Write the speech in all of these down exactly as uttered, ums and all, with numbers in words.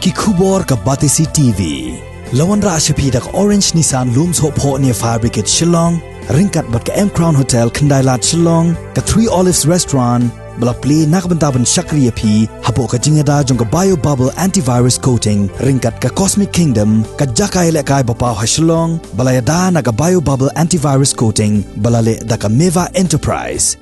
Ki khubor ka Batesi T V. La wanrah sha phi da ka Orange Nissan Lum Sohphoh near Fire Brigade Shillong, ryngkat bad ka M Crown Hotel Khyndailad Shillong, ka Three Olives Restaurant, ba la plie na ka bynta ban shakri ïa phi hapoh ka jingïada jong ka Bio Bubble Antivirus Coating, ryngkat ka Cosmic Kingdom, ka jaka ïalehkai ba paw ha Shillong, ba la ïada na ka Bio Bubble Antivirus Coating, ba la leh da ka Meva Enterprise.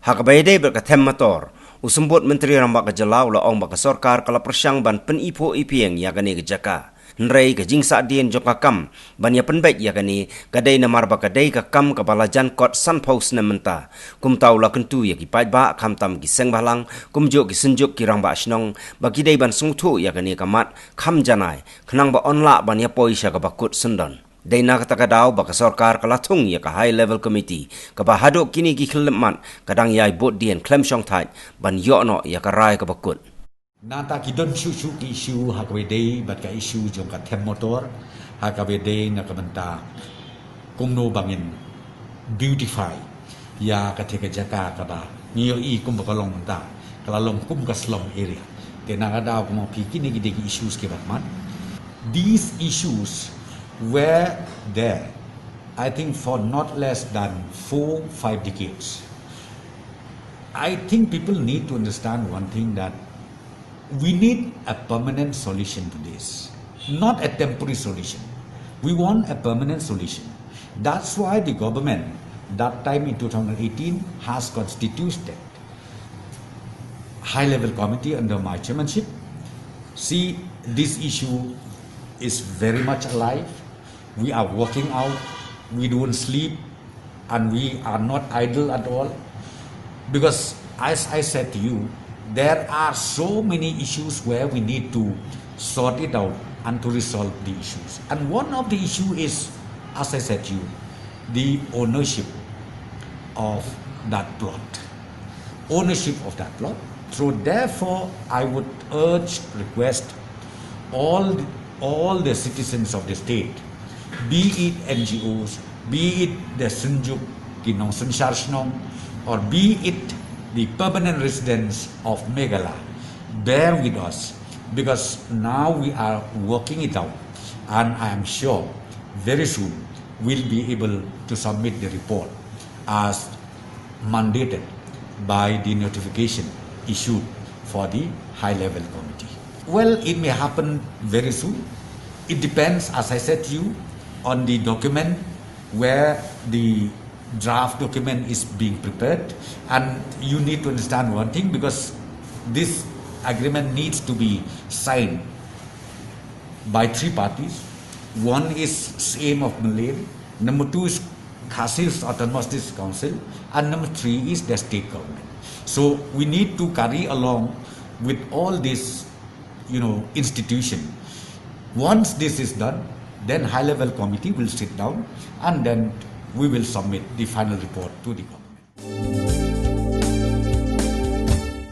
Ha kaba ïadei bad ka them motor, u Symbud Myntri Rangbah ka jylla u la ong ba ka sorkar ka la pyrshang ban pyniphuh ipieng ïa kane ka jaka. Hynrei ka jingsahdien jong ka kam ban ïa pynbeit ïa kane ka dei namar ba ka dei ka kam kaba la jan kot sanphew snem mynta. Kumta u la kyntu ïa ki paidbah, khamtam ki seng bhalang, kumjuh ki synjuk ki rangbah shnong, ba ki dei ban sngewthuh ïa kane ka mat kham janai, khnang ba yn lah ban ïa poi sha kaba kut syndon. Dei na kata ka daw ba ka sorkar ka la thung ïa ka High Level Committee, kaba haduh kine ki khyllipmat ka dang ïai bud dien khlem shongthait ban ïoh noh ïa ka rai kaba kut. Nangta ki don shuh shuh ki issue ha kaba ïadei bad ka issue jong ka them motor, ha kaba ïadei na ka bynta kumno ba ngin beautify ïa kata ka jaka kaba ngi ïohi kumba ka long mynta, ka la long kum ka slum area. Te na ka daw kumba phi, kine ki dei ki issues kiba khmat. These issues were there, I think, for not less than four, five decades. I think people need to understand one thing, that we need a permanent solution to this, not a temporary solution. We want a permanent solution. That's why the government, that time in two thousand eighteen, has constituted high level committee under my chairmanship. See, this issue is very much alive. We are working out, we don't sleep, and we are not idle at all. Because, as I said to you, there are so many issues where we need to sort it out and to resolve the issues. And one of the issue is, as I said to you, the ownership of that plot. Ownership of that plot. So therefore, I would urge, request all the, all the citizens of the state, be it N G Os, be it the Synjuk ki nongsynshar shnong, or be it the permanent residents of Meghalaya, bear with us, because now we are working it out, and I am sure very soon we'll be able to submit the report as mandated by the notification issued for the high level committee. Well, it may happen very soon. It depends, as I said to you, on the document where the draft document is being prepared. And you need to understand one thing, because this agreement needs to be signed by three parties. One is Syiem of Mylliem, number two is Khasi Hills Autonomous District Council, and number three is the state government. So we need to carry along with all this, you know, institution. Once this is done, then high level committee will sit down, and then we will submit the final report to the government.